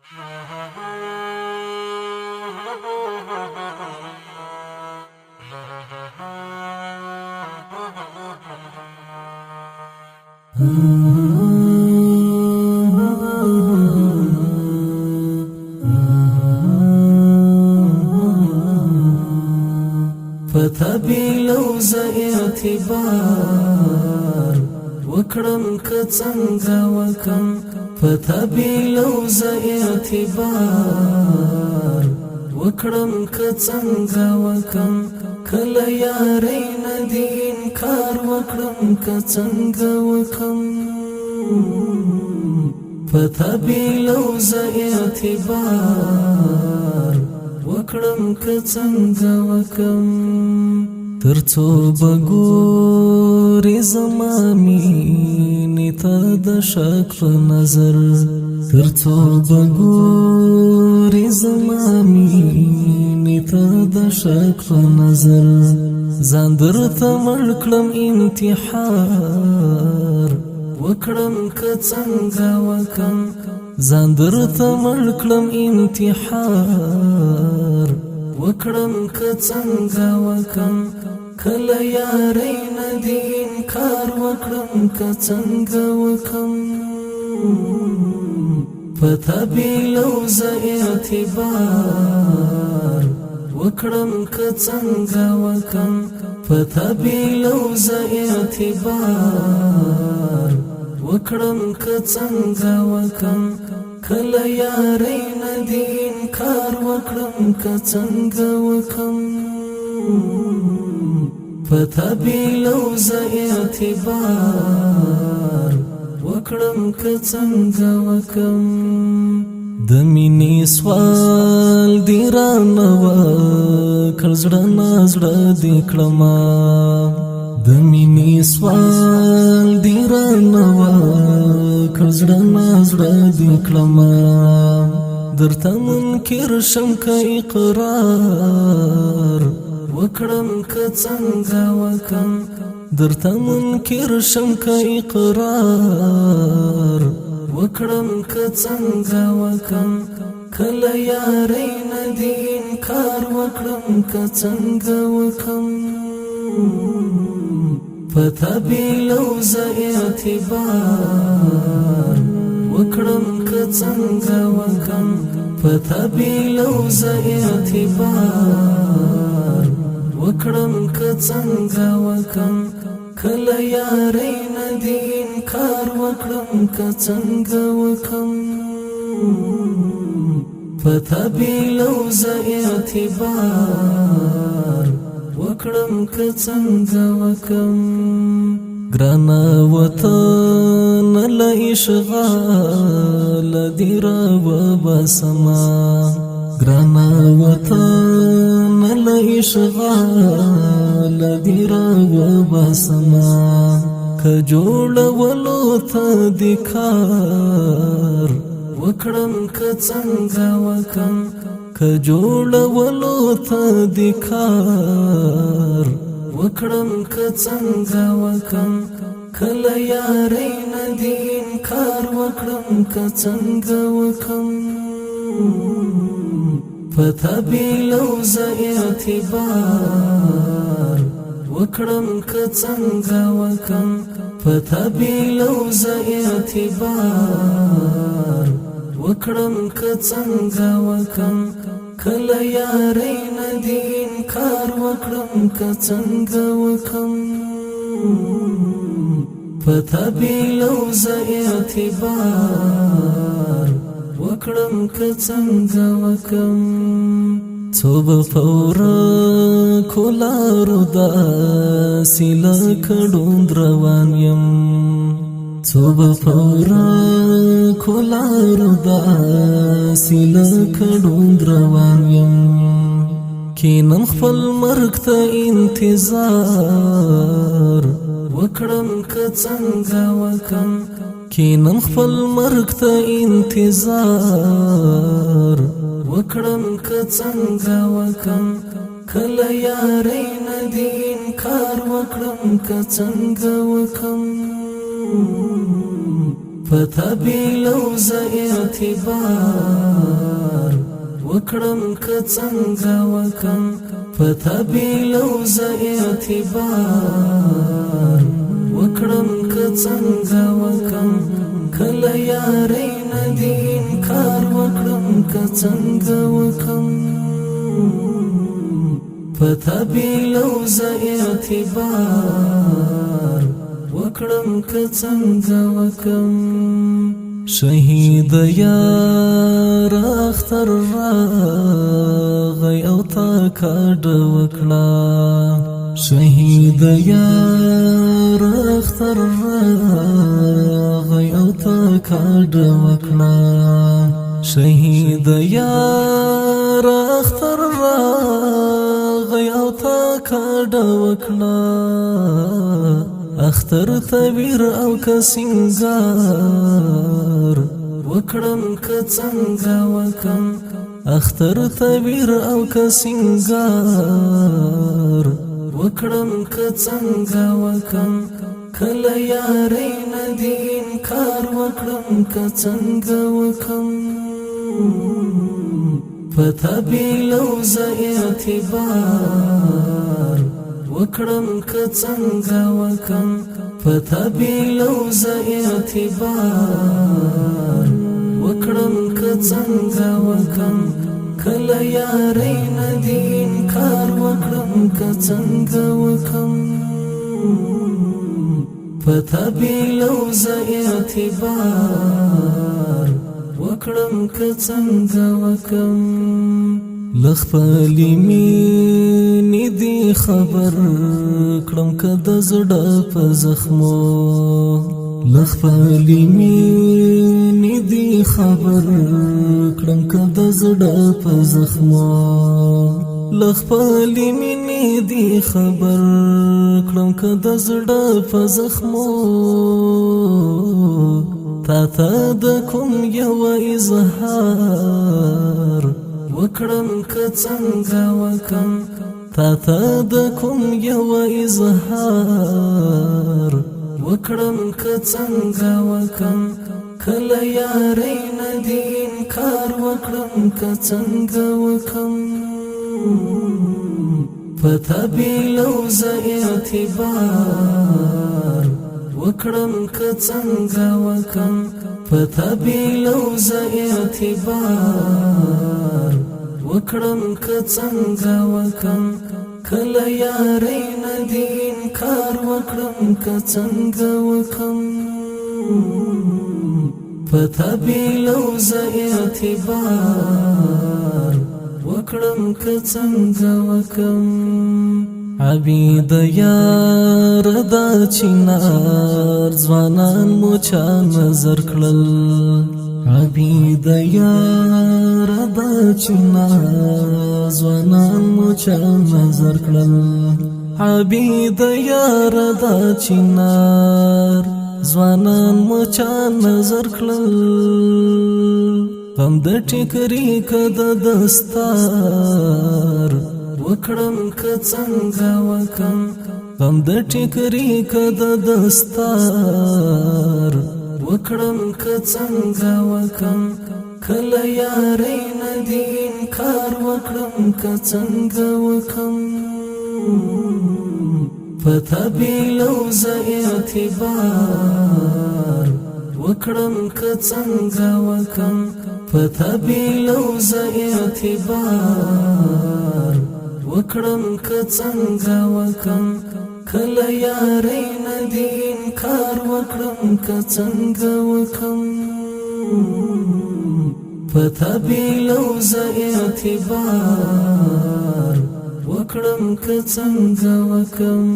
پتا بی لوز اعتبار وکړم که څنګه وکم، پتا بی لوز اعتبار وکړم که څنګه وکم، کله یاري نه دی انکار وکړم که څنګه وکم. پتا بی لوز اعتبار وکړم که څنګه وکم. ترڅو بګوري زما مینې ته د شک په نظر، ترڅو بګوري زما مینې ته د شک په نظر، ځان درته مړ کړم انتحار وکړم که څنګه وکم، ځان درته مړ کړم انتحار وکړم که څنګه وکم، کله یاري نه دی انکار وکړم که څنګه وکم. پتا بی لوز اعتبار وکړم که څنګه وکم، پتا بی لوز اعتبار وکړم که څنګه وکم، کله یاري نه دی انکار وکړم که څنګه وکم. پتا بی لوز اعتبار وکړم که څنګه وکم. د مینې سوال دی رانه وکړ، زړه نه زړه دی کړما. د مینې سوال دی رانه وکړ، زړه نه زړه دی کړما. درته منکر شم که اقرار وکړم که څنګه وکم، درته منکر شم که اقرار وکړم که څنګه وکم، کله یاري نه دی انکار وکړم که څنګه وکم. پتا بی لوز اعتبار وکړم که څنګه وکم، پتا بی لوز اعتبار وکړم که څنګه وکم، کله یاري نه دی انکار وکړم که څنګه وکم. پتا بی لوز اعتبار وکړم که څنګه وکم. ګرانه وطن له اشغال دی را وبسما، ګرانه وطن له اشغال دی را وبسما. که جوړولو ته د کار وکړم که څنګه وکم، که جوړولو ته د کار وکړم که څنګه وکم، کله یاري نه دی انکار وکړم که څنګه وکم. پتا بی لوز اعتبار وکړم که څنګه وکم، پتا بی لوز اعتبار وکړم که څنګه وکم، کله یاري نه دی انکار وکړم که څنګه وکم. پتا بی لوز اعتبار وکړم که څنګه وکم. څوب فورا کولارو دا سیله کډوند روان یم، څوب فورا کولارو دا سیله کډوند روان یم. کینم خپل مرګ ته انتظار وکړم که څنګه وکم، کینم خپل مرګ ته انتظار وکړم که څنګه وکم، کله یاري نه دی انکار وکړم که څنګه وکم. پتا بیلو ز اعتبار وکړم که څنګه وکم؟ پتا بیلو ز اعتبار وکړم که څنګه وکم؟ کله یاري نه دی انکار وکړم که څنګه وکم؟ پتا بیلو ز اعتبار وکړم که څنګه وکم؟ شهید یار اختر راغی او تا کډ وکړه. شهید یار اختر راغی او تا کډ وکړه. شهید یار اختر راغی او تا کډ وکړه. اختر تویر او کسنګار وکړم که څنګه وکم؟ اختر تویر او کسنګار وکړم که څنګه وکم؟ کله یاري نه دی انکار وکړم که څنګه وکم؟ پتا بیلو ز اعتبار وکړم که څنګه وکم؟ پتا بیلو ز اعتبار وکړم که څنګه وکم؟ کله یاري نه دی انکار وکړم که څنګه وکم؟ پتا بیلو ز اعتبار وکړم که څنګه وکم؟ لخپلی مینې دی خبر کړم که د زړه په زخمو؟ لخپلی مینې دی خبر کړم که د زړه په زخمو؟ لخپلی مینې دی خبر کړم که د زړه په زخمو؟ تا ته د کوم یو اظهار وکړم که څنګه وکم؟ تا ته د کوم یو اظهار وکړم که څنګه وکم؟ کله یاري نه دی انکار وکړم که څنګه وکم؟ پتا بیلو ز اعتبار وکړم که څنګه وکم؟ پتا بیلو ز اعتبار وکړم که څنګه وکم؟ کله یاري نه دی انکار وکړم که څنګه وکم؟ پتا بیلو ز اعتبار وکړم که څنګه وکم؟ عبید یار دا چینار ځوانان مو چا نظر کړل؟ عبید یار دا چینار ځوانان مو چا نظر کړل؟ عبید یار دا چینار ځوانان مو چا نظر کړل؟ غم د ټیکری کد دستار وکړم که څنګه وکم؟ غم د ټیکری کد دستار وکړم که څنګه وکم؟ کله یاري نه دی انکار وکړم که څنګه وکم؟ پتا بیلو ز اعتبار وکړم که څنګه وکم؟ پتا بیلو ز اعتبار وکړم که څنګه وکم؟ کله یاري نه دی انکار وکړم که څنګه وکم؟ پتا بیلو ز اعتبار وکړم که څنګه وکم؟